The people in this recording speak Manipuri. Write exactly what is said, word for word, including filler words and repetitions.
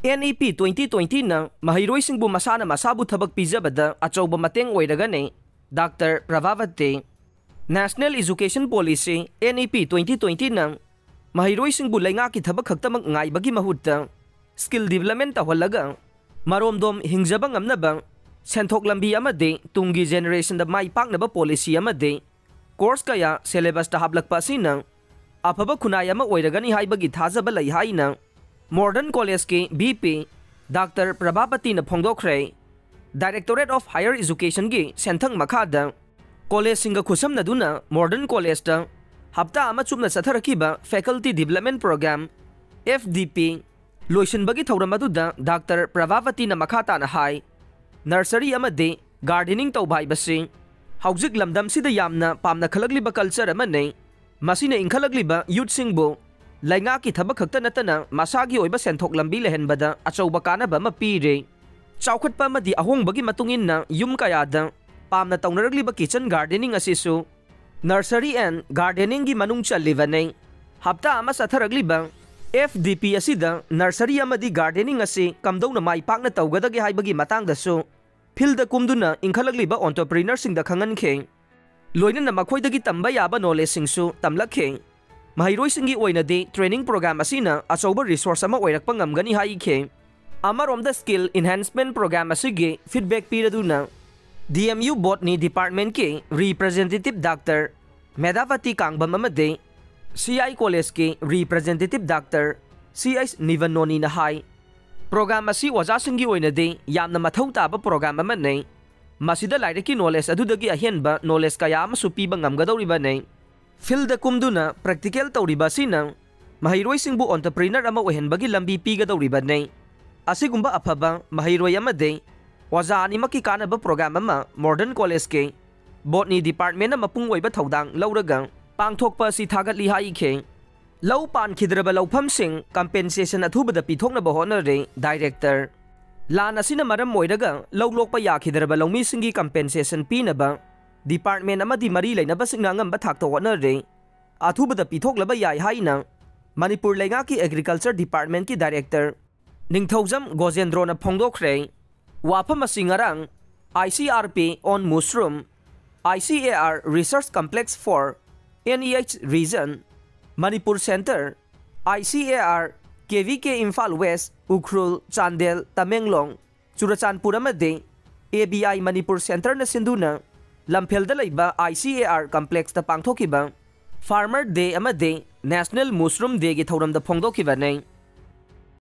N E P twenty twenty-ꯅ ꯃꯍꯩꯔꯣꯏꯁꯤꯡꯕꯨ ꯃꯁꯥꯅ ꯃꯁꯥꯕꯨ ꯊꯕꯛ ꯄꯤꯖꯕꯗ ꯑꯆꯧꯕ ꯃꯇꯦꯡ ꯑꯣꯏꯔꯒꯅꯤ, doctor Prabhabati. National Education Policy, N E P twenty twenty-ꯅ ꯃꯍꯩꯔꯣꯏꯁꯤꯡꯕꯨ ꯂꯩꯉꯥꯛꯀꯤ ꯊꯕꯛ ꯈꯛꯇꯃꯛ ꯉꯥꯏꯕꯒꯤ ꯃꯍꯨꯠꯇ skill development ꯇꯧꯍꯜꯂꯒ ꯃꯔꯣꯝꯗꯣꯝ ꯍꯤꯡꯖꯕ ꯉꯝꯅꯕ ꯁꯦꯟꯊꯣꯛ ꯂꯝꯕꯤ ꯑꯃꯗꯤ ꯇꯨꯡꯒꯤ generationꯗ ꯃꯥꯏ ꯄꯥꯛꯅꯕ policy ꯑꯃꯗꯤ course ꯀꯌꯥ syllabusꯇ ꯍꯥꯞꯂꯛꯄ ꯑꯁꯤꯅ ꯑꯐꯕ ꯈꯨꯟꯅꯥꯏ ꯑꯃ ꯑꯣꯏꯔꯒꯅꯤ ꯍꯥꯏꯕꯒꯤ ꯊꯥꯖꯕ ꯂꯩ ꯍꯥꯏꯅ Modern Collegeꯀꯤ V P ꯗꯥꯛꯇꯔ ꯄ꯭ꯔꯚꯥꯄꯇꯤꯅ ꯐꯣꯡꯗꯣꯛꯈ꯭ꯔꯦ꯫ Directorate of Higher Educationꯒꯤ ꯁꯦꯟꯊꯪ ꯃꯈꯥꯗ collegeꯁꯤꯡꯒ ꯈꯨꯠꯁꯝꯅꯗꯨꯅ Modern Collegeꯇ ꯍꯞꯇꯥ ꯑꯃ ꯆꯨꯞꯅ ꯆꯠꯊꯔꯛꯈꯤꯕ Faculty Development Program, F D P, ꯂꯣꯏꯁꯤꯟꯕꯒꯤ ꯊꯧꯔꯝ ꯑꯗꯨꯗ ꯗꯥꯛꯇꯔ ꯄ꯭ꯔꯚꯥꯄꯇꯤꯅ ꯃꯈꯥ ꯇꯥꯅ ꯍꯥꯏ, nursery ꯑꯃꯗꯤ gardening ꯇꯧꯕ ꯍꯥꯏꯕꯁꯤ ꯍꯧꯖꯤꯛ ꯂꯝꯗꯝꯁꯤꯗ ꯌꯥꯝꯅ ꯄꯥꯝꯅꯈꯠꯂꯛꯂꯤꯕ culture ꯑꯃꯅꯤ꯫ ꯃꯁꯤꯅ ꯏꯟꯈꯠꯂꯛꯂꯤꯕ youthꯁꯤꯡꯕꯨ ꯂꯩꯉꯥꯛꯀꯤ ꯊꯕꯛ ꯈꯛꯇ ꯅꯠꯇꯅ ꯃꯁꯥꯒꯤ ꯑꯣꯏꯕ ꯁꯦꯟꯊꯣꯛ ꯂꯝꯕꯤ ꯂꯩꯍꯟꯕꯗ ꯑꯆꯧꯕ ꯀꯥꯟꯅꯕ ꯑꯃ ꯄꯤꯔꯦ꯫ ꯆꯥꯎꯈꯠꯄ ꯑꯃꯗꯤ ꯑꯍꯣꯡꯕꯒꯤ ꯃꯇꯨꯡ ꯏꯟꯅ ꯌꯨꯝ ꯀꯌꯥꯗ ꯄꯥꯝꯅ ꯇꯧꯅꯔꯛꯂꯤꯕ kitchen gardening ꯑꯁꯤꯁꯨ nursery and gardeningꯒꯤ ꯃꯅꯨꯡ ꯆꯜꯂꯤꯕꯅꯤ꯫ ꯍꯞꯇꯥ ꯑꯃ ꯆꯠꯊꯔꯛꯂꯤꯕ F D P ꯑꯁꯤꯗ nursery ꯑꯃꯗꯤ gardening ꯑꯁꯤ ꯀꯝꯗꯧꯅ ꯃꯥꯏ ꯄꯥꯛꯅ ꯇꯧꯒꯗꯒꯦ ꯍꯥꯏꯕꯒꯤ ꯃꯇꯥꯡꯗꯁꯨ fieldꯗ ꯀꯨꯝꯗꯨꯅ ꯏꯟꯈꯠꯂꯛꯂꯤꯕ entrepreneurꯁꯤꯡꯗ ꯈꯪꯍꯟꯈꯤ꯫ ꯂꯣꯏꯅꯅ ꯃꯈꯣꯏꯗꯒꯤ ꯇꯝꯕ ꯌꯥꯕ knowledgeꯁꯤꯡꯁꯨ ꯇꯝꯂꯛꯈꯤ꯫ ꯃꯍꯩꯔꯣꯏꯁꯤꯡꯒꯤ ꯑꯣꯏꯅꯗꯤ training program ꯑꯁꯤꯅ ꯑꯆꯧꯕ resource ꯑꯃ ꯑꯣꯏꯔꯛꯄ ꯉꯝꯒꯅꯤ ꯍꯥꯏꯈꯤ꯫ ꯑꯃꯔꯣꯝꯗ skill enhancement program ꯑꯁꯤꯒꯤ feedback ꯄꯤꯔꯗꯨꯅ D M U Botany Departmentꯀꯤ representative ꯗꯥꯛꯇꯔ ꯃꯦꯙꯥꯚꯇꯤ ꯀꯥꯡꯕꯝ ꯑꯃꯗꯤ C I Collegeꯀꯤ representative ꯗꯥꯛꯇꯔ C H ꯅꯤꯕꯟꯅꯣꯅꯤꯅ ꯍꯥꯏ, program ꯑꯁꯤ ꯑꯣꯖꯥꯁꯤꯡꯒꯤ ꯑꯣꯏꯅꯗꯤ ꯌꯥꯝꯅ ꯃꯊꯧ ꯇꯥꯕ program ꯑꯃꯅꯤ꯫ ꯃꯁꯤꯗ ꯂꯥꯏꯔꯤꯛꯀꯤ knowledge ꯑꯗꯨꯗꯒꯤ ꯑꯍꯦꯟꯕ knowledge ꯀꯌꯥ ꯑꯃꯁꯨ ꯄꯤꯕ ꯉꯝꯒꯗꯧꯔꯤꯕꯅꯤ꯫ Fieldꯗ ꯀꯨꯝꯗꯨꯅ practical ꯇꯧꯔꯤꯕ ꯑꯁꯤꯅ ꯃꯍꯩꯔꯣꯏꯁꯤꯡꯕꯨ entrepreneur ꯑꯃ ꯑꯣꯏꯍꯟꯕꯒꯤ ꯂꯝꯕꯤ ꯄꯤꯒꯗꯧꯔꯤꯕꯅꯤ꯫ ꯑꯁꯤꯒꯨꯝꯕ ꯑꯐꯕ ꯃꯍꯩꯔꯣꯏ ꯑꯃꯗꯤ ꯑꯣꯖꯥ ꯑꯅꯤꯃꯛꯀꯤ ꯀꯥꯟꯅꯕ program ꯑꯃ Modern Collegeꯀꯤ Botany Departmentꯅ ꯃꯄꯨꯡ ꯑꯣꯏꯕ ꯊꯧꯗꯥꯡ ꯂꯧꯔꯒ ꯄꯥꯡꯊꯣꯛꯄ ꯑꯁꯤ ꯊꯥꯒꯠꯂꯤ ꯍꯥꯏꯈꯤ꯫ ꯂꯧ ꯄꯥꯟꯈꯤꯗ꯭ꯔꯕ ꯂꯧꯐꯝꯁꯤꯡ compensation ꯑꯊꯨꯕꯗ ꯄꯤꯊꯣꯛꯅꯕ ꯍꯣꯠꯅꯔꯦ, Director꯫ ꯂꯥꯟ ꯑꯁꯤꯅ ꯃꯔꯝ ꯑꯣꯏꯔꯒ ꯂꯧ ꯂꯣꯛꯄ ꯌꯥꯈꯤꯗ꯭ꯔꯕ ꯂꯧꯃꯤꯁꯤꯡꯒꯤ compensation ꯄꯤꯅꯕ department ꯑꯃꯗꯤ ꯃꯔꯤ ꯂꯩꯅꯕꯁꯤꯡꯅ ꯑꯉꯝꯕ ꯊꯥꯛꯇ ꯍꯣꯠꯅꯔꯦ꯫ ꯑꯊꯨꯕꯗ ꯄꯤꯊꯣꯛꯂꯕ ꯌꯥꯏ ꯍꯥꯏꯅ ꯃꯅꯤꯄꯨꯔ ꯂꯩꯉꯥꯛꯀꯤ Agriculture Departmentꯀꯤ Director ꯅꯤꯡꯊꯧꯖꯝ ꯒꯣꯖꯦꯟꯗ꯭ꯔꯣꯅ ꯐꯣꯡꯗꯣꯛꯈ꯭ꯔꯦ꯫ ꯋꯥꯐꯝ ꯑꯁꯤ ꯉꯔꯥꯡ I C R P on Mushroom, I C A R Research Complex for N E H Region, Manipur Center, I C A R K V K Imphal West, Ukhrul, Chandel, Tamenglong, Churachandpur ꯑꯃꯗꯤ A B I Manipur Centreꯅ ꯁꯤꯟꯗꯨꯅ ꯂꯝꯐꯦꯜꯗ ꯂꯩꯕ I C A R Complexꯇ ꯄꯥꯡꯊꯣꯛꯈꯤꯕ Farmer Day ꯑꯃꯗꯤ National Mushroom Dayꯒꯤ ꯊꯧꯔꯝꯗ ꯐꯣꯡꯗꯣꯛꯈꯤꯕꯅꯤ꯫